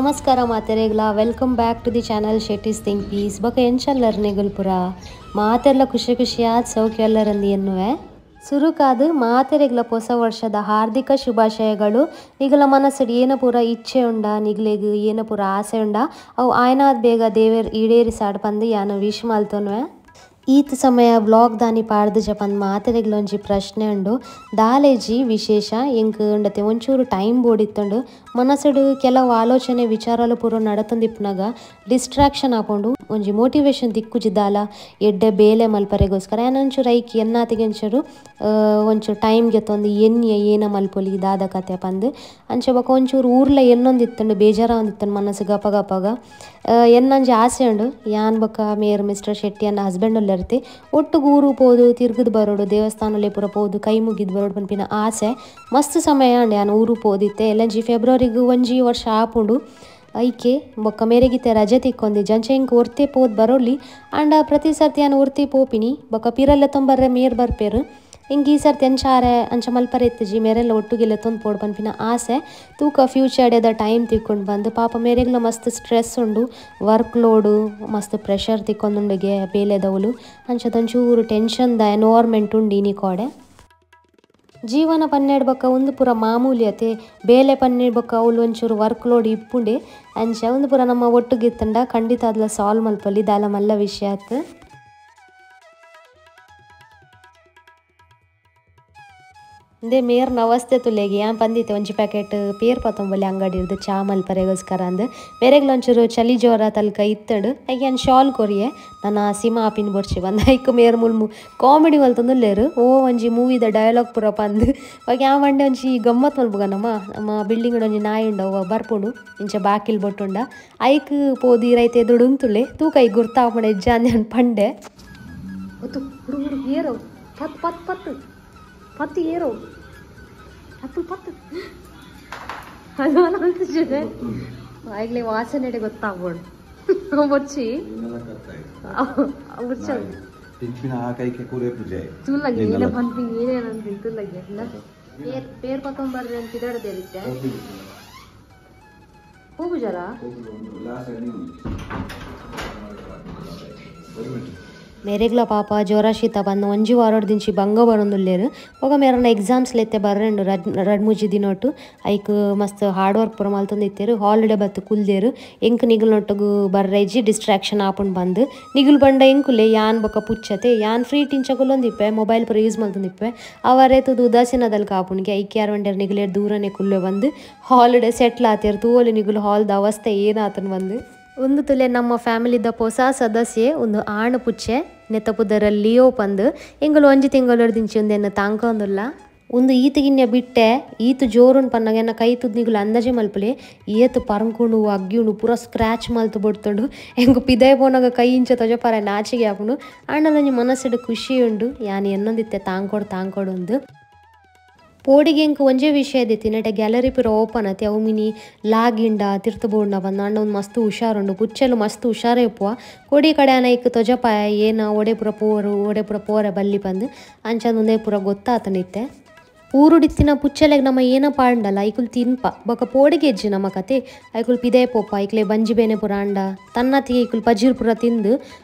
ನಮಸ್ಕಾರ ಮಾತೆರೆಗ್ಲ, welcome back to the channel Shetty's think peace. ಬೊಕ ಎಂಚಲ್ಲರ್ ನಿಗುಲ್ಪುರ ಮಾತೆರ್ಲ ಖುಷಿ ಖುಷಿಯಾದ ಸೌಖ್ಯಲ್ಲರಂದು ಎನ್ನುವೆ. ಸುರುಕಾದು ಮಾತೆರೆಗ್ಲ ಹೊಸ ವರ್ಷದ ಹಾರ್ದಿಕ ಶುಭಾಶಯಗಳು. ನಿಗಲ ಮನಸ್ಸು ಏನ ಪೂರ ಇಚ್ಛೆ ಉಂಡ, ನಿಗ್ಲೆಗ್ ಏನ ಪೂರ ಆಸೆ ಉಂಡ, ಅವು ಆಯ್ನಾದ್ ಬೇಗ ದೇವೇರ್ ಈಡೇರಿಸಾಡ್ ಪಂದು ಯಾನು ವಿಶ್ ಮಲ್ತೊನ್ವೆ. ಈತ ಸಮಯ ಬ್ಲಾಗ್ ದಾನಿ ಪಾಡ್ದು ಜಪನ್ ಮಾತೆರೆಗ್ಲೊಂಜಿ ಪ್ರಶ್ನೆ ಉಂಡು, ದಾಲೇಜಿ ವಿಶೇಷ ಎಂಕ್ ಉಂಡತೆ ಒಂಚೂರು ಟೈಮ್ ಬೋಡಿತ್ತುಂಡು. ಮನಸ್ಸುಡು ಕೆಲವು ಆಲೋಚನೆ ವಿಚಾರಲು ಪೂರ ನಡತೊಂದಿಪ್ಪುನಗ ಡಿಸ್ಟ್ರಾಕ್ಷನ್ ಆಪುಂಡು, ಒಂಜಿ ಮೋಟಿವೇಶನ್ ದಿಕ್ಕುಜಿ ದಾಲ ಎಡ್ಡೆ ಬೇಲೆ ಮಲ್ಪರೆಗೋಸ್ಕರ. ಒಂಚೂರು ಐಕ್ ಎನ್ನಾತಿಗೆ ಒಂಚೂರು ಒಂಚೂರು ಟೈಮ್ ಗೆತ್ತೊಂದು ಎನ್ನಿಯ ಏನ ಮಲ್ಪೊಲಿ ದಾದ ಕತೆ ಪಂದು ಅಂಚೆ ಬೊಕ ಒಂಚೂರು ಊರ್ಲ ಎನ್ನೊಂದಿತ್ತುಂಡು, ಬೇಜಾರ ಒಂದಿತ್ತುಂಡು ಮನಸ್ಸು ಗಪ ಗಪಗ. ಎನ್ನೊಂಜಿ ಆಸೆ ಉಂಡು, ಯಾನ್ ಬೊಕ ಮೇರ್ ಮಿಸ್ಟರ್ ಶೆಟ್ಟಿ ಅನ್ನ ಹಸ್ಬೆಂಡ್ ಉಲ್ಲೆರ್ ಒಟ್ಟುಗು ಊರು ಪೋದು ತಿರುಗುದು ಬರೋಡು, ದೇವಸ್ಥಾನಲೆ ಪೂರ ಪೋದು ಕೈ ಮುಗಿದು ಬರೋಡು ಪನ್ಪಿನ ಆಸೆ. ಮಸ್ತ್ ಸಮಯ ಅಂಡ್ ಯಾನ್ ಊರು ಪೋದಿತ್ತೆ ಎಲ್ಲಂಜಿ ಫೆಬ್ರವರಿಗು ಒಂಜಿ ವರ್ಷ ಆಪುಂಡು. ಐಕೆ ಬೊಕ್ಕ ಮೇರೆಗಿತ್ತೆ ರಜೆ ತಿಕ್ಕೊಂದಿ ಜಂಚೆ ಇಂಕ್ ಒರ್ತೆ ಪೋದು ಬರೋಲಿ. ಅಂಡ ಪ್ರತಿ ಸರ್ತಿ ಯಾನ್ ಒರ್ತಿ ಪೋಪಿನಿ, ಬೊಕ್ಕ ಪಿರಲ್ಲೆ ತೊಂಬರ್ರೆ ಮೇರ್ ಬರ್ಪೇರು. ಇಂಕ್ ಈ ಸರ್ತಿ ಅಂಚಾರೆ ಅಂಚ ಮಲ್ಪರೆ ಇತ್ತುಜಿ, ಮೇರೆಲ್ಲ ಒಟ್ಟುಗೆಲ್ಲ ತೊಂದು ಪೋಡು ಪನ್ಪಿನ ಆಸೆ. ತೂಕ ಫ್ಯೂಚರ್ ಡೇದ ಟೈಮ್ ತಿಕ್ಕೊಂಡು ಬಂದು ಪಾಪ ಮೇರೆಗ್ಲ ಮಸ್ತ್ ಸ್ಟ್ರೆಸ್ ಉಂಡು, ವರ್ಕ್ ಲೋಡು ಮಸ್ತ್ ಪ್ರೆಷರ್ ತಿಕ್ಕೊಂದುಂಡುಗೆ ಬೇಲೆದವಳು. ಅಂಚದೊಂಚೂರು ಟೆನ್ಷನ್ದ ಎನ್ವೈರ್ಮೆಂಟ್ ಉಂಡು ಇನಿ ಕೋಡೆ. ಜೀವನ ಪನ್ನೆಡ್ ಬೊಕ್ಕ ಒಂದು ಪೂರ ಮಾಮೂಲಿಯತೆ, ಬೇಲೆ ಪನ್ನೆಡ್ ಬೊಕ್ಕ ಅವಳು ಒಂಚೂರು ವರ್ಕ್ ಲೋಡ್ ಇಪ್ಪುಂಡೆ. ಅಂಚ ಒಂದು ಪೂರ ನಮ್ಮ ಒಟ್ಟುಗಿತ್ತಂಡ ಖಂಡಿತ ಅದಲ ಸಾಲ್ವ್ ಮಲ್ಪೊಲಿ, ದಾಲ ಮಲ್ಲ ವಿಷಯ ಆತು. ಇಂದೇ ಮೇರ್ ನವಸ್ತೆ ತುಲೆಗೆ ಯಾನ್ ಪಂದಿತ್ತೆ ಒಂಜಿ ಪ್ಯಾಕೆಟ್ ಪೇರ್ ಪತ್ತೊಂಬೊಲಿ ಅಂಗಡಿ ಇರ್ದು ಚಾ ಮಲ್ಪರೆಗೋಸ್ಕರ ಅಂದ್. ಮೇರೆಗ್ಲ ಒಂಚೂರು ಚಳಿ ಜ್ವರ ತಲ್ಕ ಇತ್ತಡು, ಐಕ್ ಯಾನ್ ಶಾಲ್ ಕೊರಿಯೆ ನನ್ನ ಸಿಮಾ ಆಪಿನ ಬೊರ್ಚಿ ಬಂದು. ಐಕ್ ಮೇರ್ ಮುಲ್ಮು ಕಾಮಿಡಿ ಮಲ್ತೊಂದುಲ್ಲೆರ್, ಓ ಒಂಜಿ ಮೂವಿದ ಡೈಲಾಗ್ ಪೂರ ಪಂದ್. ಬೊಕ ಯಾನ್ ಪಂಡೆ ಒಂಜಿ ಗಮ್ಮತ್ ಮಲ್ಪುಗ, ನಮ್ಮ ನಮ್ಮ ಬಿಲ್ಡಿಂಗ್ ಒಂಜಿ ನಾಯಿ ಉಂಡು ಅವು ಬರ್ಪುಂಡು ಇಂಚ ಬಾಕಿಲ್ ಬೊಟ್ಟುಂಡ, ಐಕ್ ಪೋದು ಈರೈತೆ ಎದುರು ಉಂತುಲೆ ತೂಕ ಐಕ್ ಗುರ್ತಾಪುಂಡ ಎಜ್ಜಾಂದೆ ಅನ್ ಪಂಡೆ. ಏರೋ ಪತ್ ಪತ್ ಪತ್ತು ಪತ್ತು ಏರೋ ಹತ್ತು ಪತ್ತು ಅದು ಆಗಲೇ ವಾಸನೆ ಗೊತ್ತಾಗ್ಬೋದು ಬೊಚ್ಚಿ ಪೇರ್ ಪತ್ತೊಂಬರ್ರೆ ಅಂತ ಇದಾಡದೆ ಹೋಗುಜಾರ. ಮೇರೆಗ್ಲ ಪಾಪ ಜ್ವರ ಶೀತ ಬಂದು ಒಂಜಿ ವಾರೊಡ್ದಿಂಚಿ ಬಂಗ ಬರೊಂದುಲ್ಲೆರ್. ಬೊಕ ಮೇರನ ಎಕ್ಸಾಮ್ಸ್ ಲೆತ್ತೆ ಬರ್ರೆಂಡು ರಡ್ ಮೂಜಿ ದಿನೊಟ್ಟು. ಐಕ್ ಮಸ್ತ್ ಹಾರ್ಡ್ ವರ್ಕ್ ಪೂರ ಮಲ್ತೊಂದಿತ್ತೆರ್, ಹಾಲಿಡೇ ಬತ್ತು ಕುಲ್ದೆರ್. ಎಂಕ್ ನಿಗುಲ್ನೊಟ್ಟುಗು ಬರ್ರೈಜಿ ಡಿಸ್ಟ್ರಾಕ್ಷನ್ ಆಪುಂಡು ಬಂದು. ನಿಗುಲ್ ಬಂಡ ಎಂಕುಲೆ ಯಾನ್ ಬೊಕ ಪುಚ್ಚತೆ, ಯಾನ್ ಫ್ರೀ ಟಿಂಚ ಕುಲ್ಲೊಂದಿಪ್ಪೆ, ಮೊಬೈಲ್ ಪೂರ ಯೂಸ್ ಮಲ್ತೊಂದಿಪ್ಪೆ. ಅವರೇ ತುದು ಉದಾಸೀನದಲ್ಕ ಆಪುಂಡಿಗೆ ಐಕ್ ಯಾರ್ ವಂಡೇರ್ ನಿಗುಲೇರ್ ದೂರನೆ ಕುಲ್ಲೆ ಬಂದು ಹಾಲಿಡೇ ಸೆಟ್ಲ್ ಆತೇರ್. ತೂವೊಲಿ ನಿಗುಲು ಹಾಲ್ದ ಅವಸ್ಥೆ ಏನಾತನ್ ಬಂದು. ಒಂದು ತುಲೆ ನಮ್ಮ ಫ್ಯಾಮಿಲಿದ ಹೊಸ ಸದಸ್ಯೆ ಒಂದು ಆಣು ಪುಚ್ಚೆ ನೆತ್ತಪುದರ ಲಿಯೋ ಪಂದು. ಎಂಗುಲು ಒಂಜಿ ತಿಂಗಳೊಡ್ದಿಂಚಿ ಒಂದೆನ್ನ ತಾಂಕೊಂದುಲ್ಲ. ಒಂದು ಈತಗಿನ್ಯ ಬಿಟ್ಟೆ ಈತ ಜೋರುನ್ ಪನ್ನಾಗ ಎನ್ನ ಕೈ ತುದ್ನಿಗುಲು ಅಂದಾಜೆ ಮಲ್ಪಲೆ ಏತು ಪರಂಕುಂಡು ಅಗ್ಗಿಯುಂಡು ಪೂರ ಸ್ಕ್ರ್ಯಾಚ್ ಮಲ್ತು ಬೊಡ್ತುಂಡು. ಎಂಗು ಪಿದಯ ಪೋನಾಗ ಕೈ ಇಂಚ ತೊಜಪಾರ ನಾಚಿಗೆ ಆಪುಂಡು. ಆಂಡಲೊಂಜಿ ಮನಸ್ಸುಡು ಖುಷಿ ಉಂಡು, ಯಾನ್ ಎನ್ನೊಂದಿತ್ತೆ ತಾಂಕೊಡು ತಾಂಕೊಡು ಉಂದು. ಪೋಡಿಗೆ ಎಂಕ್ ಒಂಜೇ ವಿಷಯ ದಿತ್ತಿ ನೆಟೆ ಗ್ಯಾಲರಿ ಪೂರ ಓಪನ್ ಆತಿ, ಅವು ಮಿನಿ ಲಾಗಿಂಡ ತಿರ್ತು ಬೋಂಡ ಬಂದು. ಅಂಡ ಒಂದು ಮಸ್ತ್ ಹುಷಾರುಂಡು, ಪುಚ್ಚೆಲು ಮಸ್ತ್ ಹುಷಾರೇ ಇಪ್ಪುವ. ಕೊಡಿ ಕಡೆ ಆನ ಐಕ್ ತೊಜಪಾಯ ಏನ ಒಡೆ ಪೂರ ಪೋರು ಒಡೆ ಪೂರ ಪೋರೆ ಬಲ್ಲಿ ಪಂದು ಅಂಚ ಒಂದೇ ಪೂರ ಗೊತ್ತಾತನಿತ್ತೆ. ಊರುಡಿತ್ತಿನ ಪುಚ್ಚೆಲೆಗ್ ನಮ್ಮ ಏನ ಪಾಂಡಲ್ಲ ಐಕುಲ್ ತಿನ್ಪ ಬೊಕ ಪೋಡಿಗೆ ಎಜ್ಜಿ ನಮ್ಮ ಕತೆ. ಐಕುಲ್ ಪಿದೆ ಪೋಪ ಐಕ್ಲೆ ಬಂಜಿ ಬೇನೆ ಪೂರ ಅಂಡ ತನ್ನತಿಗೆ ಐಕುಲ್ ಪಜೀರ್ ಪೂರ ತಿಂದು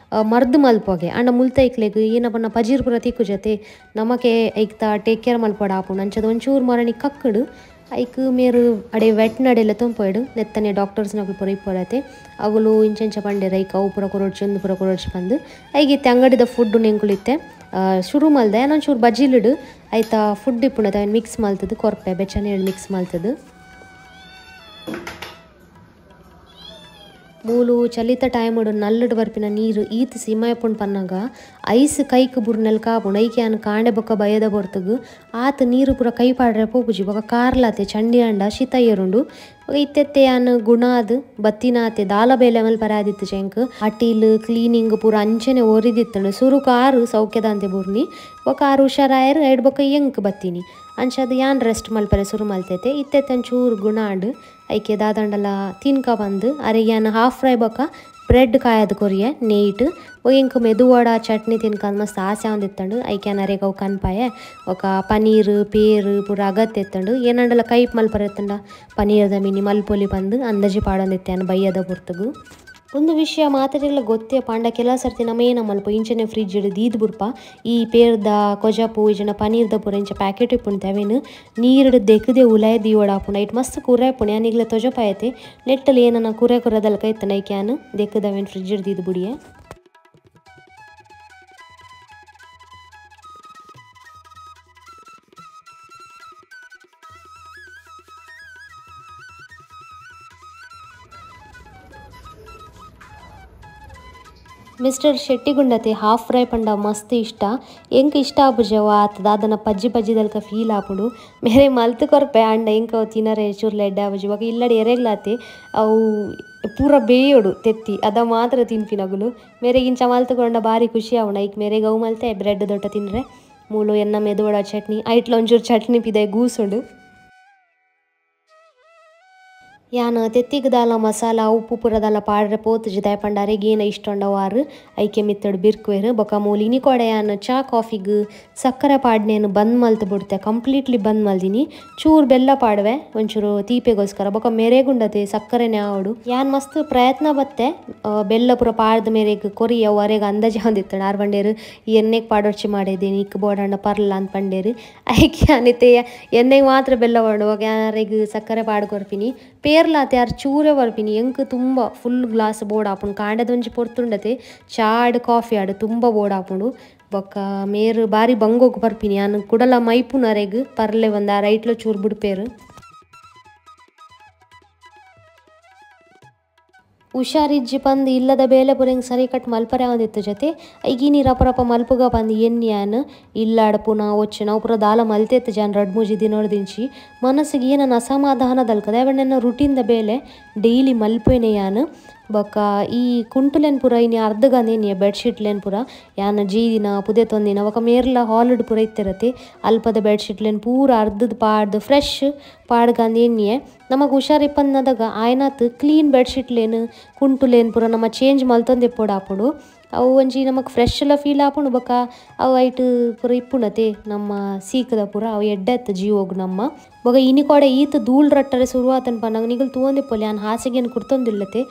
ಮರ್ದು ಮಲ್ಪೋಗೆ. ಅಂಡ ಮುಲ್ತ ಐಕ್ಲೆಗ್ ಏನ ಪನ್ನ ಪಜೀರ್ ಪೂರ ತಿಕ್ಕು ಜೊತೆ ನಮಕೆ ಐಕ್ತ ಟೇಕ್ ಕೇರ್ ಮಲ್ಪೋಡ ಆಪುಂಡು. ಅಂಚದ ಒಂಚೂರು ಮರಣಿ ಕಕ್ಕಡು ಐಕ್ ಮೇರು ಅಡೆ ವೆಟ್ ನಡೆಲ್ಲ ತೊಂಪೋಯ್ಡು ನೆತ್ತನೆ ಡಾಕ್ಟರ್ಸ್ನಕುಲು ಪೂರ ಇಪ್ಪೊಡತೆ. ಅಗುಲು ಇಂಚಂಚ ಪಂಡೆರ್ ಐಕ್ ಅವು ಪೂರ ಕೊರೊಡ್ಚಿ ಒಂದು ಪೂರ ಕೊರೊಡ್ಚಿ ಪಂದು. ಐಗಿತ್ತೆ ಅಂಗಡಿದ ಫುಡ್ ನೆಂಕುಲಿತ್ತೆ ಶುರು ಮಲ್ದೆ. ಒಂಚೂರು ಬಜಿಲಿಡು ಐತ ಫುಡ್ ಇಪ್ಪುಂಡತೆ ಅವೆನ್ ಮಿಕ್ಸ್ ಮಲ್ತದು ಕೊರ್ಪೆ ಬೆಚ್ಚನೆ ಮಿಕ್ಸ್ ಮಲ್ತದು. ಮೂಲು ಚಲಿತ ಟೈಮುಡು ನಲ್ಲುಡು ಬರ್ಪಿನ ನೀರು ಈತ್ ಸೀಮಾಯಪುಂಡು ಪನ್ನಾಗ ಐಸ್ ಕೈಕ್ ಬುರ್ನೆಲ್ ಕಾಪುಂಡು. ಐಕೆ ಯಾನ್ ಕಾಂಡೆ ಬೊಕ್ಕ ಬಯದ ಬೊರ್ತುಗು ಆತ್ ನೀರು ಪೂರ ಕೈ ಪಾಡ್ರೆ ಪೋಪುಜಿ. ಬೊಕ ಕಾರ್ಲಾತೆ ಚಂಡಿ ಅಂಡ ಶೀತ ಏರುಂಡು. ಇತ್ತೆತ್ತೆ ಯಾನ್ ಗುಣಾದ್ ಬತ್ತಿನಾತೆ ದಾಲ ಬೇಲೆ ಮಲ್ಪರೆ ಆದಿತ್ತು ಚೆಂಕ್ ಅಟೀಲ್ ಕ್ಲೀನಿಂಗ್ ಪೂರ ಅಂಚನೆ ಒರಿದಿತ್ತಂಡು. ಸುರು ಕಾರು ಸೌಖ್ಯದಾಂತೆ ಬುರ್ನಿ ಬೊಕ ಆರು ಹುಷಾರಾಯರ್ ಐಡ್ ಬೊಕ ಎಂಕ್ ಬತ್ತೀನಿ. ಅಂಚದ ಯಾನ್ ರೆಸ್ಟ್ ಮಲ್ಪರೆ ಶುರು ಮಲ್ತೈತೆ. ಇತ್ತೆತ್ತೆ ಒಂಚೂರು ಗುಣ ಆಂಡ್ ಐಕೆ ದಾದಂಡಲ ತಿನ್ಕ ಬಂದು ಅರೆ ಯಾನ್ ಹಾಫ್ ಫ್ರೈ ಬೊಕ Bread ಕಾಯದ ಕೊರಿಯೆ ನೇಯ್ಟ್ ಎಂಕ್ ಮೆದುವಡ ಚಟ್ನಿ ತಿನ್ಕಂದ್ ಮಸ್ತ್ ಆಸೆ ಆವೊಂದಿತ್ತುಂಡು ಐಕೆ ಅರೆಗ್ ಅವು ಕನ್ಪಾಯೆ ಬೊಕ ಪನೀರ್ ಪೇರ್ ಪೂರ ಅಗತ್ಯ ಇತ್ತುಂಡು ಏನಂಡಲ ಕೈಪ್ ಮಲ್ಪರೆ ಇತ್ತುಂಡ ಪನೀರ್ದ ಮಿನಿ ಮಲ್ಪೊಲಿ ಪಂದ್ ಅಂದಾಜಿ ಪಾಡೊಂದಿತ್ತೆ ಬಯ್ಯದ ಪೊರ್ತುಗು. ಒಂದು ವಿಷಯ ಮಾತೆರೆಗ್ಲ ಗೊತ್ತೇ ಪಾಂಡ ಕೆಲ ಸರ್ತಿ ನಮ ಏನ ಮಲ್ಪ ಇಂಚನೆ ಫ್ರಿಜ್ ದೀದ್ ಬುಡ್ಪ ಈ ಪೇರ್ದ ಕೊಜಪು ಇಜ್ಜಂಡ ಪನೀರ್ದ ಪೂರ ಇಂಚ ಪ್ಯಾಕೆಟ್ ಇಪ್ಪುಂಡು ಅವೇನು ನೀರು ದೆಕ್ಕದೆ ಉಲಾಯ ದೀವೊಡಾಪುಂಡು ಐಟ್ ಮಸ್ತ್ ಕುರೆ ಇಪ್ಪುಂಡು ಯಾನ್ ಇಗ್ಲ ತೊಜಪಾಯತೆ ನೆಟ್ಟಲ್ ಏನನ ಕುರೆ ಕುರದಲ್ಕ ಇತ್ತುಂಡು ಐಕ್ ಯಾನ್ ದೆಕ್ಕುದು ಅವೇನು ಫ್ರಿಜ್ ದೀದ್ ಬುಡಿಯೆ. ಮಿಸ್ಟರ್ ಶೆಟ್ಟಿಗುಂಡತೆ ಹಾಫ್ ಫ್ರೈ ಪಂಡ ಮಸ್ತ್ ಇಷ್ಟ ಎಂಕ್ ಇಷ್ಟ ಆಪುಜವ ಆತ ದಾದನ ಪಜ್ಜಿ ಪಜ್ಜಿದಲ್ಕ ಫೀಲ್ ಆಪುಂಡು ಮೇರೆ ಮಲ್ತ್ ಕೊರ್ಪೆ ಅಂಡ ಎಂಕ್ ಅವು ತಿನರೆ ಚೂರ್ಲ ಎಡ್ಡೆ ಆಪುಜಿ ಬೊಕ ಇಲ್ಲಡೆ ಎರೆಗ್ಲಾತೆ ಅವು ಪೂರ ಬೇಯೋಡು ತೆತ್ತಿ ಅದ ಮಾತ್ರ ತಿನ್ಪಿನಗುಲು ಮೇರೆಗ್ ಇಂಚ ಮಲ್ತ್ ಕೊರ್ಂಡ ಬಾರಿ ಖುಷಿ ಆಪುಂಡು ಐಕ್ ಮೇರೆಗ್ ಅವು ಮಲ್ತೆ ಬ್ರೆಡ್ ದೊಟ್ಟ ತಿನ್ರೆ ಮೂಲು ಎನ್ನ ಮೆದುವಡ ಚಟ್ನಿ ಐಟ್ಲ ಒಂಚೂರು ಚಟ್ನಿ ಪಿದಾಯಿ ಗೂಸುಂಡು. ಯಾನ್ ತೆತ್ತಿಗ್ ದಾಲ ಮಸಾಲ ಉಪ್ಪು ಪೂರ ದಾಲ ಪಾಡ್ರೆ ಪೋತುಜಿ ದಾಯೆ ಪಂಡ ಅರೆಗ್ ಏನ ಇಷ್ಟ ಉಂಡ ವಾರ್ ಐಕೆ ಮಿತ್ತಡ್ ಬಿರ್ಕುವೆರ್ ಬೊಕ ಮೂಲು ಇನಿಕೋಡೆ ಯಾನ್ ಚಾ ಕಾಫಿಗ್ ಸಕ್ಕರೆ ಪಾಡ್ನೇನು ಬಂದ್ ಮಲ್ತ್ ಬುಡ್ತೆ ಕಂಪ್ಲೀಟ್ಲಿ ಬಂದ್ ಮಲ್ದಿನಿ ಚೂರು ಬೆಲ್ಲ ಪಾಡ್ವೆ ಒಂಚೂರು ತೀಪೆಗೋಸ್ಕರ ಬೊಕ ಮೇರೆಗುಂಡತೆ ಸಕ್ಕರೆನೇ ಆವೊಡು. ಯಾನ್ ಮಸ್ತ್ ಪ್ರಯತ್ನ ಬತ್ತೆ ಬೆಲ್ಲ ಪೂರ ಪಾಡ್ದ್ ಮೇರೆಗ್ ಕೊರಿ ಅವು ಅರೆಗ್ ಅಂದಾಜಿ ಆವೊಂದಿತ್ತುಂಡು ಆರ್ ಪಂಡೇರು ಈ ಎಣ್ಣೆಗ್ ಪಾಡೊಡ್ಚಿ ಮಾಡಿದೀನಿ ಇಕ್ ಬೋಡಾಂಡ ಪರ್ಲ ಅಂದ್ ಪಂಡೇರು ಐಕ್ ಯಾನ್ ಇತ್ತೆ ಎಣ್ಣೆಗ್ ಮಾತ್ರ ಬೆಲ್ಲ ಪಾಡು ಬೊಕ ಯಾನ್ ಅರೆಗ್ ಸಕ್ಕರೆ ಪಾಡ್ ಕೊರ್ಪಿನಿ. ಪೇರ್ಲಾತೆ ಆರ್ ಚೂರೆ ಬರ್ಪಿನಿ ಎಂಕ್ ತುಂಬ ಫುಲ್ ಗ್ಲಾಸ್ ಬೋಡಾಪುಂಡು ಕಾಂಡೆದೊಂಜಿ ಪೊರ್ತುಂಡತೆ ಚಾ ಆಡ್ ಕಾಫಿ ಆಡ್ ತುಂಬ ಬೋಡಾಪುಂಡು ಬೊಕ ಮೇರ್ ಬಾರಿ ಬಂಗೋಗ್ ಬರ್ಪಿನಿ ಯಾನ್ ಕುಡಲ ಮೈಪುನ ಅರೆಗ್ ಪರ್ಲೆ ಒಂದ ಆರ್ ಐಟ್ಲ ಚೂರು ಬುಡ್ಪೇರು. ಹುಷಾರಿಜ್ಜಿ ಪಂದ್ ಇಲ್ಲದ ಬೇಲೆ ಪೂರ ಎಂಕ್ ಸರಿ ಕಟ್ ಮಲ್ಪರೆ ಆವೊಂದಿತ್ತು ಜೊತೆ ಐಕ್ ಇನಿ ರಪ ರಪ ಮಲ್ಪುಗ ಪಂದ್ ಎನ್ನಿ ಯಾನ್ ಇಲ್ಲಾಡ್ ಪುನ ಒಚ್ಚುನ ಅವು ಪೂರ ದಾಲ ಮಲ್ತೆತ್ತಿಜಿ ಯಾನ್ ರಡ್ಡ್ ಮೂಜಿ ದಿನೊಡ್ದಿಂಚಿ ಮನಸ್ಸಿಗ್ ಏನನ ಅಸಮಾಧಾನ ದಲ್ಕ ದಾಯೆ ಪಂಡ ಎನ್ನ ರುಟೀನ್ ದ ಬೇಲೆ ಡೈಲಿ ಮಲ್ಪುವೆನೆ ಯಾನ್. ಬೊಕ ಈ ಕುಂಟುಲೆನ್ ಪೂರ ಇನಿ ಅರ್ಧಗಂದ್ ಎನ್ನಿಯೆ ಬೆಡ್ಶೀಟ್ಲೆನ್ ಪೂರ ಯಾನ್ ಜೀದಿನ ಪುದೆತೊಂದಿನ ಬೊಕ ಮೇರ್ಲ ಹಾಲ್ಡ್ ಪೂರ ಇತ್ತಿರತೆ ಅಲ್ಪದ ಬೆಡ್ಶೀಟ್ಲೆನ್ ಪೂರ ಅರ್ಧದ್ ಪಾಡ್ದ್ ಫ್ರೆಶ್ ಪಾಡ್ಗಂದ್ ಎನ್ನಿಯೆ ನಮಗ್ ಹುಷಾರಿಪ್ಪಂದದಾಗ ಆಯ್ನಾತ್ ಕ್ಲೀನ್ ಬೆಡ್ಶೀಟ್ಲೆನ್ ಕುಂಟುಲೆನ್ ಪೂರ ನಮ ಚೇಂಜ್ ಮಲ್ತೊಂದಿಪ್ಪೊಡಾಪುಂಡು ಅವು ಒಂಜಿ ನಮಕ್ ಫ್ರೆಶ್ ಲ ಫೀಲ್ ಆಪುಂಡು ಬೊಕ ಅವು ಐಟ್ ಪೂರ ಇಪ್ಪುಂಡತೆ ನಮ್ಮ ಸೀಕದ ಪೂರ ಅವು ಎಡ್ಡೆ ಅತ್ತ್ ಜೀವೊಗು ನಮ್ಮ. ಬೊಕ ಇನಿಕೋಡೆ ಈತ್ ಧೂಳ್ ರಟ್ಟರೆ ಸುರು ಆತುಂಡು ಪನ್ನಗ ನಿಕುಲು ತೂವೊಂದಿಪ್ಪೊಲಿ ಯಾನ್ ಹಾಸಿಗೆನ್ ಕುರ್ತೊಂದುಲ್ಲತೆ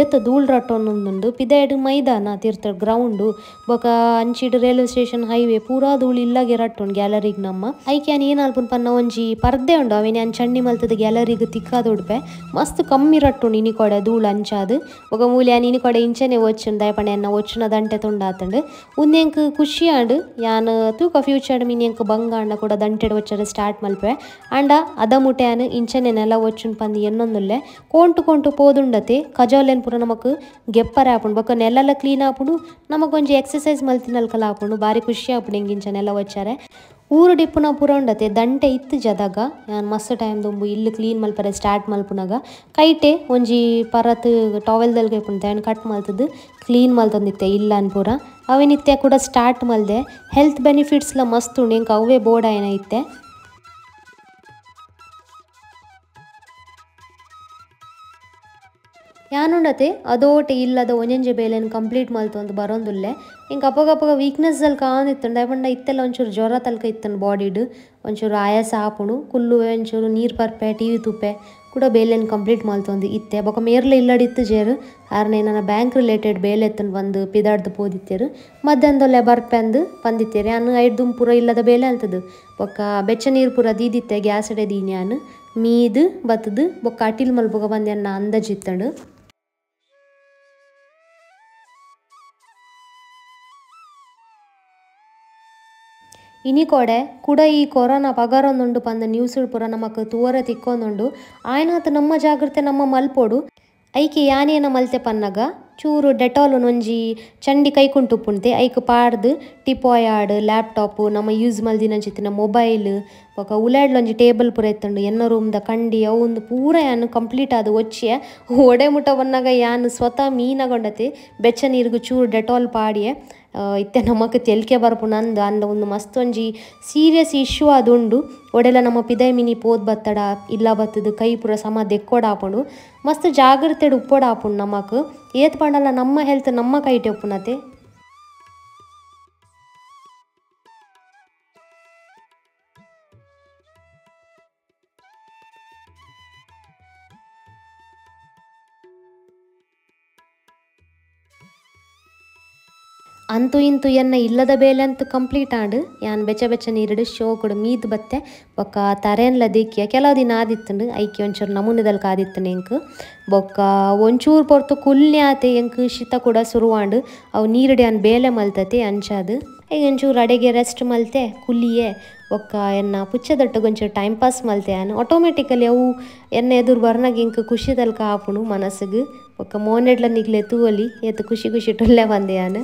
ಏತ್ ಧೂಳ್ ರಟ್ಟೊಂದುಂಡು ಪಿದಾಯ್ಡ್ ಮೈದಾನ ತಿರ್ತ್ ಗ್ರೌಂಡ್ ಬೊಕ ಅಂಚಿಡ್ railway station highway ಪೂರಾ ಧೂಳು ಇಲ್ಲಗೆ ರಟ್ಟುಂಡು ಗ್ಯಾಲರಿಗ್ ನಮ್ಮ. ಐಕ್ ಯಾನ್ ಏನ್ ಮಲ್ಪುನು ಪನ್ನ ಒಂಜಿ ಪರ್ದೆ ಉಂಡು ಅವೆನ್ ಯಾನ್ ಚಂಡಿ ಮಲ್ತುದು ಗ್ಯಾಲರಿಗ್ ತಿಕ್ಕಾದ್ ಉಡ್ಪೆ ಮಸ್ತ್ ಕಮ್ಮಿ ರಟ್ಟುಂಡು ಇನಿಕೋಡೆ ಧೂಳು ಅಂಚಾದ್. ಬೊಕ ಮೂಲು ಯಾನ್ ಇನಿಕೋಡೆ ಇಂಚನೆ ಒಚ್ಚುಂಡು ದಾಯೆ ಪಂಡ ಎನ್ನ ಒಚ್ಚುನ ದಂಟೆ ತುಂಡಾತುಂಡು ಉಂದು ಎಂಕ್ ಖುಷಿ ಆಂಡ್ ಯಾನ್ ತೂಕ ಫ್ಯೂಚರ್ಡ್ ಮಿನಿ ಎಂಕ್ ಬಂಗ ಆಂಡ ಕೂಡ ದಂಟೆಡ್ ಒಚ್ಚರೆ ಸ್ಟಾರ್ಟ್ ಮಲ್ಪೆ ಆಂಡ ಅದ ಮುಟೆ ಯಾನ್ ಇಂಚನೆ ನೆಲ ಒಚ್ಚುಂಡು ಪಂದ್ ಎನ್ನೊಂದುಲ್ಲೆ ಕೋಂಟು ಕೋಂಟು ಪೋದುಂಡತೆ ಕಜಾಲೆನ್ ಪೂರ ನಮಕ್ ಗೆಪ್ಪರೆ ಆಪುಂಡು ಬೊಕ ನೆಲಲ ಕ್ಲೀನ್ ಆಪುಂಡು ನಮಕ್ ಒಂಜಿ ಎಕ್ಸಸೈಸ್ ಮಲ್ತಿನಲ್ಕಲ ಆಪುಂಡು ಬಾರಿ ಖುಷಿ ಆಪುಂಡು ಎಂಕ್ ಇಂಚ ನೆಲ ಒಚ್ಚರೆ. ಊರುಡು ಇಪ್ಪುನ ಪೂರ ಉಂಡತೆ ದಂಟೆ ಇತ್ತುಜಿ ಅದಗ ಯಾನ್ ಮಸ್ತ್ ಟೈಮ್ ದುಂಬು ಇಲ್ಲ್ ಕ್ಲೀನ್ ಮಲ್ಪರೆ ಸ್ಟಾರ್ಟ್ ಮಲ್ಪುನಗ ಕೈಟೆ ಒಂಜಿ ಪರತ್ ಟಾವೆಲ್ ದಲ್ಕ ಇಪ್ಪುಂಡು ಅವೆನ್ ಕಟ್ ಮಲ್ತುದು ಕ್ಲೀನ್ ಮಲ್ತೊಂದಿತ್ತೆ ಇಲ್ಲನ್ ಪೂರ ಅವೆನ್ ಇತ್ತೆ ಕೂಡ ಸ್ಟಾರ್ಟ್ ಮಲ್ದೆ ಹೆಲ್ತ್ ಬೆನಿಫಿಟ್ಸ್ ಲ ಮಸ್ತ್ ಉಂಡು ಎಂಕ್ ಅವ್ವೇ ಬೋಡಾಯಿನ ಇತ್ತೆ. ಯಾನುಂಡತೆ ಅದೋಟೆ ಇಲ್ಲದ ಒಂಜೊಂಜಿ ಬೇಲೆನ್ ಕಂಪ್ಲೀಟ್ ಮಲ್ತೊಂದು ಬರೊಂದುಲ್ಲೆ ಎಂಕ್ ಅಪಗಪಗ ವೀಕ್ನೆಸ್ ದಲ್ಕ ಆವೊಂದಿತ್ತುಂಡು ದಾಯೆ ಪಂಡ ಇತ್ತೆಲ ಒಂಚೂರು ಜ್ವರ ತಲ್ಕ ಇತ್ತುಂಡು ಬಾಡಿಡ್ ಒಂಚೂರು ಆಯಾಸ ಆಪುಂಡು ಕುಲ್ಲುವೆ ಒಂಚೂರು ನೀರು ಪರ್ಪೆ ಟಿವಿ ತೂಪೆ ಕೂಡ ಬೇಲೆನ್ ಕಂಪ್ಲೀಟ್ ಮಲ್ತೊಂದು ಇತ್ತೆ. ಬೊಕ ಮೇರ್ಲ ಇಲ್ಲಡ್ ಇತ್ತುಜೆರ್ ಆರ್ನ ಏನನ ಬ್ಯಾಂಕ್ ರಿಲೇಟೆಡ್ ಬೇಲೆ ಇತ್ತುಂಡು ಬಂದು ಪಿದಾಡ್ದು ಪೋದಿತ್ತೆರ್ ಮಧ್ಯಾಹ್ನದೊಲ್ಲೆ ಬರ್ಪೆಂದು ಪಂದಿತ್ತೆರ್ ಯಾನ್ ಐಟ್ ದುಂಬು ಪೂರ ಇಲ್ಲದ ಬೇಲೆ ಅಂತದು ಬೊಕ ಬೆಚ್ಚ ನೀರು ಪೂರ ದೀದಿತ್ತೆ ಗ್ಯಾಸ್ ಡೆ ದೀನಿ ಯಾನ್ ಮೀದ್ ಬತ್ತುದು ಬೊಕ ಅಟಿಲ್ ಮಲ್ಪುಗ ಬಂದು ಎನ್ನ ಅಂದಾಜಿ ಇತ್ತುಂಡು. ಇನಿಕೋಡೆ ಕುಡ ಈ ಕೊರೋನಾ ಪಗರೊಂದುಂಡು ಪಂದ್ ನ್ಯೂಸ್ ಪೂರ ನಮಕ್ ತೂವರೆ ತಿಕ್ಕೊಂದುಂಡು ಆಯ್ನಾತ್ ನಮ್ಮ ಜಾಗ್ರತೆ ನಮ್ಮ ಮಲ್ಪೊಡು. ಐಕೆ ಯಾನೇನ ಮಲ್ತೆ ಪನ್ನಗ ಚೂರು ಡೆಟಾಲ್ ಒಂಜಿ ಚಂಡಿ ಕೈಕುಂಟು ಉಪ್ಪುಂತೆ ಐಕ್ ಪಾಡ್ದು ಟಿಪಾಯ್ ಆಡ್ ಲ್ಯಾಪ್ಟಾಪ್ ನಮ್ಮ ಯೂಸ್ ಮಲ್ದಿನಂಚಿತ್ತಿನ ಮೊಬೈಲ್ ಬೊಕ ಉಲಾಡ್ಲ ಒಂಜಿ ಟೇಬಲ್ ಪೂರ ಇತ್ತುಂಡು ಎನ್ನ ರೂಮ್ದ ಕಂಡಿ ಅವು ಒಂದು ಪೂರ ಯಾನ್ ಕಂಪ್ಲೀಟ್ ಆದ್ ಒಚ್ಚಿಯೆ ಒಡೆ ಮುಟ ಬನ್ನಗ ಯಾನ್ ಸ್ವತಃ ಮೀನಗೊಂಡತೆ ಬೆಚ್ಚ ನೀರುಗು ಚೂರು ಡೆಟಾಲ್ ಪಾಡಿಯೆ ಇತ್ತೆ ನಮಕ್ ತೆಲ್ಕೆ ಬರ್ಪುಂಡು ಅಂದ್ ಅಂಡ ಒಂದು ಮಸ್ತ್ ಒಂಜಿ ಸೀರಿಯಸ್ ಇಶ್ಯೂ ಆದುಂಡು ಒಡೆಲ ನಮ್ಮ ಪಿದೈ ಮಿನಿ ಪೋದ್ ಬತ್ತಡ ಇಲ್ಲ ಬತ್ತದು ಕೈ ಪೂರ ಸಮ ದೆಕ್ಕೊಡಾಪುಂಡು ಮಸ್ತ್ ಜಾಗ್ರತೆಡ್ ಉಪ್ಪೊಡಾಪುಂಡು ನಮಕ್. ಏತ್ ಪಂಡಲ ನಮ್ಮ ಹೆಲ್ತ್ ನಮ್ಮ ಕೈಟೆ ಉಪ್ಪುನತೆ. ಅಂತೂ ಇಂತೂ ಎನ್ನ ಇಲ್ಲದ ಬೇಲೆ ಅಂತೂ ಕಂಪ್ಲೀಟ್ ಆಂಡು. ಯಾನ್ ಬೆಚ್ಚ ಬೆಚ್ಚ ನೀರುಡು ಶೋಕುಡು ಮೀದ್ ಬತ್ತೆ ಬೊಕ್ಕ ತರೆನ್ಲ ದಿಕ್ಕಿಯ ಕೆಲವು ದಿನ ಆದಿತ್ತುಂಡು ಐಕೆ ಒಂಚೂರು ನಮೂನೆದಲ್ಕ ಆದಿತ್ತುಂಡು ಎಂಕ್. ಬೊಕ್ಕ ಒಂಚೂರು ಪೊರ್ತು ಕುಲ್ನೆ ಆತೆ ಎಂಕ್ ಶೀತ ಕೂಡ ಸುರುವಾಂಡು. ಅವು ನೀರುಡು ಯಾನ್ ಬೇಲೆ ಮಲ್ತತೆ ಅಂಚಾದು ಐಗೆ ಒಂಚೂರು ಅಡೆಗೆ ರೆಸ್ಟ್ ಮಲ್ತೆ ಕುಲ್ಲಿಯೇ. ಬೊಕ್ಕ ಎನ್ನ ಪುಚ್ಚದೊಟ್ಟುಗು ಒಂಚೂರು ಟೈಮ್ ಪಾಸ್ ಮಲ್ತೆ ಯಾನ್. ಆಟೋಮೆಟಿಕಲಿ ಅವು ಎನ್ನ ಎದುರು ಬರ್ನಾಗ ಎಂಕ್ ಖುಷಿದಲ್ಕ ಆಪುಂಡು ಮನಸ್ಸುಗು. ಬೊಕ್ಕ ಮೋನೆಡ್ಲ ನಿಗ್ಲೆ ತೂವಲಿ ಏತ್ ಖುಷಿ ಖುಷಿ ಟುಲ್ಲೆ ಬಂದೆ ಯಾನ್.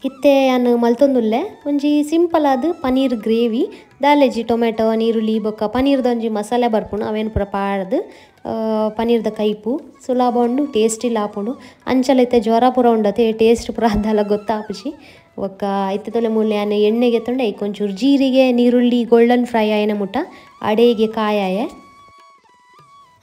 ಇತ್ತೆ ಯಾನ್ ಮಲ್ತೊಂದುಲ್ಲೆ ಒಂಜಿ ಸಿಂಪಲ್ ಆದ್ ಪನೀರ್ ಗ್ರೇವಿ ದಾಲೆಜಿ ಟೊಮೆಟೊ ನೀರುಳ್ಳಿ ಬೊಕ್ಕ ಪನೀರ್ದ ಒಂಜಿ ಮಸಾಲೆ ಬರ್ಪುಂಡು ಅವೇನು ಪೂರ ಪಾಡ್ದು ಪನೀರ್ದ ಕೈಪು ಸುಲಭ ಉಂಡು ಟೇಸ್ಟಿಲ ಆಪುಂಡು. ಅಂಚಲ ಇತ್ತೆ ಜ್ವರ ಪೂರ ಉಂಡತೆ ಟೇಸ್ಟ್ ಪೂರ ಅದೆಲ್ಲ ಗೊತ್ತಾಪುಜಿ. ಬೊಕ್ಕ ಇತ್ತೆ ತೊಲೆ ಮೂಲ ಯಾನ್ ಎಣ್ಣೆಗೆ ಎತ್ತೊಂಡೆ ಐಕ್ ಒಂಚೂರು ಜೀರಿಗೆ ನೀರುಳ್ಳಿ ಗೋಲ್ಡನ್ ಫ್ರೈ ಆಯಿನ ಮುಟ್ಟ ಅಡೇಗೆ ಕಾಯಾಯೆ.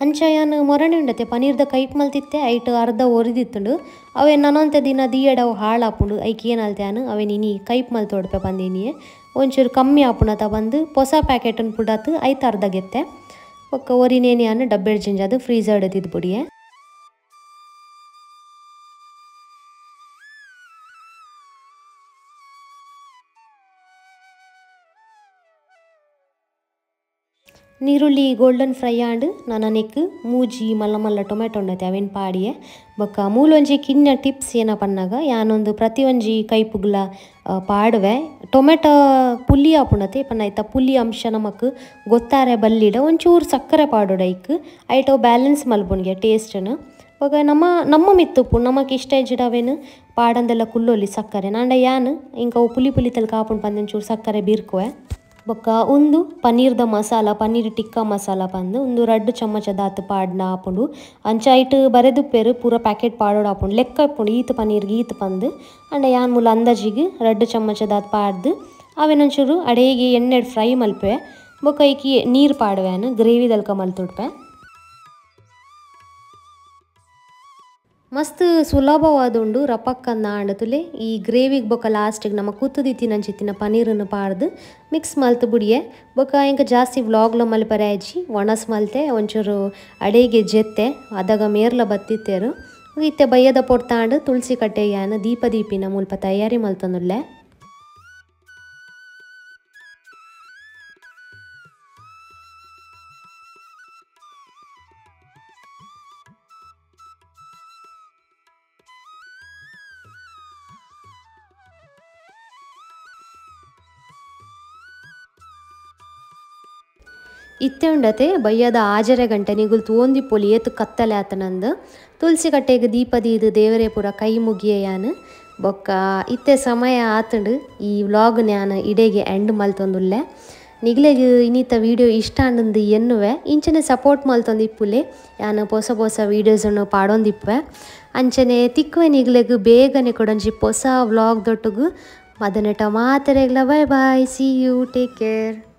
ಅಂಚ ಯಾನ್ ಮೊರಣೆ ಉಂಡತೆ ಪನೀರ್ದ ಕೈಪ್ ಮಲ್ತಿತ್ತೆ ಐಟ್ ಅರ್ಧ ಒರಿದಿತ್ತುಂಡು ಅವೇ ನನೊಂತೆ ದಿನ ದೀಯಡ ಅವು ಹಾಳಾಪುಂಡು ಐಕ್ ಏನಾಲ್ತೆ ಯಾನ್ ಅವೇನು ಇನಿ ಕೈಪ್ ಮಲ್ತೊಡ್ಪೆ ಬಂದಿನಿಯೇ ಒಂಚೂರು ಕಮ್ಮಿ ಆಪುಣತ ಬಂದು ಪೊಸ ಪ್ಯಾಕೆಟನ್ನು ಪುಡಾತು ಐತ ಅರ್ಧ ಗೆತ್ತೆ. ಬೊಕ್ಕ ಒರಿನೇನು ಯಾನ್ ಡಬ್ಬೆಡ್ ಜಿಂಜಾದು ಫ್ರೀಸರ್ಡ್ ದಿದ್ಬುಡಿಯೆ. ನೀರುಳ್ಳಿ ಗೋಲ್ಡನ್ ಫ್ರೈ ಆಂಡ್ ನನನೆಕ್ ಮೂಜಿ ಮಲ್ಲ ಮಲ್ಲ ಟೊಮೆಟೊ ಉಂಡತೆ ಅವೇನು ಪಾಡಿಯೆ. ಬೊಕ್ಕ ಮೂಲೊಂಜಿ ಕಿನ್ನ ಟಿಪ್ಸ್ ಏನ ಪನ್ನಾಗ ಯಾನೊಂದು ಪ್ರತಿಯೊಂಜಿ ಕೈಪುಗ್ಲ ಪಾಡುವೆ ಟೊಮೆಟೊ ಪುಲಿ ಆಪುಂಡತೆ ಪನ್ನ ಐತ ಪುಲಿ ಅಂಶ ನಮಕ್ ಗೊತ್ತಾರೆ ಬಲ್ಲಿಡ ಒಂಚೂರು ಸಕ್ಕರೆ ಪಾಡೋಡು ಐಕ್ ಐಟೋ ಬ್ಯಾಲೆನ್ಸ್ ಮಲ್ಪುನ್ಗೆ ಟೇಸ್ಟನ್ನು. ಬೊಕ ನಮ್ಮ ನಮ್ಮ ಮಿತ್ತುಪ್ಪು ನಮಕ್ ಇಷ್ಟ ಇಜ್ಜಿಡ ಅವೇನು ಪಾಡಂದೆಲ್ಲ ಕುಲ್ಲೊಲಿ ಸಕ್ಕರೆ ನಾಂಡ ಯಾನ್ ಇಂಕ ಅವು ಪುಲಿ ಪುಲಿ ತಲ್ಕ ಆಪುಂಡು ಪಂದ್ ಒಂಚೂರು ಸಕ್ಕರೆ ಬೀರ್ಕುವೆ. ಬೊಕ್ಕ ಉಂದು ಪನೀರ್ದ ಮಸಾಲ ಪನೀರ್ ಟಿಕ್ಕಾ ಮಸಾಲ ಪಂದು ಉಂದು 2 ಚಮಚ ದಾತ್ ಪಾಡ್ನ ಆಪುಂಡು. ಅಂಚ ಐಟ್ ಬರೆದುಪ್ಪೇರು ಪೂರ ಪ್ಯಾಕೆಟ್ ಪಾಡೋಡು ಆಪುಂಡು ಲೆಕ್ಕ ಇಪ್ಪುಂಡು ಈತ್ ಪನೀರ್ಗೆ ಈತ್ ಪಂದು. ಅಂಡ ಯಾನ್ ಮೂಲ ಅಂದಾಜಿಗೆ 2 ಚಮಚ ದಾತ್ ಪಾಡ್ದು ಅವೇನೊಂಚೂರು ಅಡೇಗೆ ಎಣ್ಣೆಡ್ ಫ್ರೈ ಮಲ್ಪೆ. ಬೊಕ್ಕ ಐಕಿ ನೀರು ಪಾಡುವೆ ಗ್ರೇವಿ ದಲ್ಕ ಮಲ್ತುಡ್ಪೆ. ಮಸ್ತ್ ಸುಲಭವಾದುಂಡು ರಪಕ್ಕನ್ನ ಆಂಡತುಲೆ ಈ ಗ್ರೇವಿಗೆ ಬೊಕ್ಕ ಲಾಸ್ಟಿಗೆ ನಮ್ಮ ಕುತ್ತುದಿತ್ತಿನಂಚಿತ್ತಿನ ಪನೀರನ್ನು ಪಾಡ್ದು ಮಿಕ್ಸ್ ಮಲ್ತು ಬುಡಿಯೆ. ಬೊಕ್ಕ ಇಂಕ ಜಾಸ್ತಿ ವ್ಲಾಗ್ಲ ಮಲ್ಪರೆ ಆಯ್ಜಿ ಒಣಸ್ ಮಲ್ತೆ ಒಂಚೂರು ಅಡೇಗೆ ಜೆತ್ತೆ ಅದಾಗ ಮೇರ್ಲ ಬತ್ತಿತ್ತೇರು. ಇತ್ತೆ ಬಯ್ಯದ ಪೊರ್ತಾಂಡು ತುಳಸಿ ಕಟ್ಟೆಯಾನ ದೀಪ ದೀಪಿನ ಮುಲ್ಪ ತಯಾರಿ ಮಲ್ತೊಂದುಲ್ಲೆ. ಇತ್ತೆ ಉಂಡತೆ ಬಯ್ಯದ 6:30 ಗಂಟೆ ನಿಗುಲ್ ತೋಂದಿಪೊಲಿ ಏತು ಕತ್ತಲೆ ಆತನಂದು ತುಳಸಿ ಕಟ್ಟೆಗೆ ದೀಪ ದೀದು ದೇವರೇ ಪೂರ ಕೈ ಮುಗಿಯಯಾನು. ಬೊಕ್ಕ ಇತ್ತೆ ಸಮಯ ಆತಂಡು ಈ ವ್ಲಾಗ್ ನ್ಯಾನ ಇಡೆಗೆ ಎಂಡ್ ಮಲ್ತೊಂದುಲ್ಲೆ. ನಿಗ್ಲೆಗ್ ಇನ್ನಿತ ವೀಡಿಯೋ ಇಷ್ಟ ಆಂಡಂದು ಎನ್ನುವೆ ಇಂಚನೆ ಸಪೋರ್ಟ್ ಮಲ್ತೊಂದಿಪ್ಪುಲೆ ಯಾನ್ ಪೊಸ ಪೊಸ ವೀಡಿಯೋಸನ್ನು ಪಾಡೊಂದಿಪ್ಪೆ. ಅಂಚನೆ ತಿಕ್ಕುವೆ ನಿಗ್ಲೆಗ್ ಬೇಗನೆ ಕೊಡೊಂಜಿ ಪೊಸ vlog ದೊಟ್ಟುಗು ಮದನೆಟ ಮಾತೆರೆಗ್ಲ bye bye, see you, take care.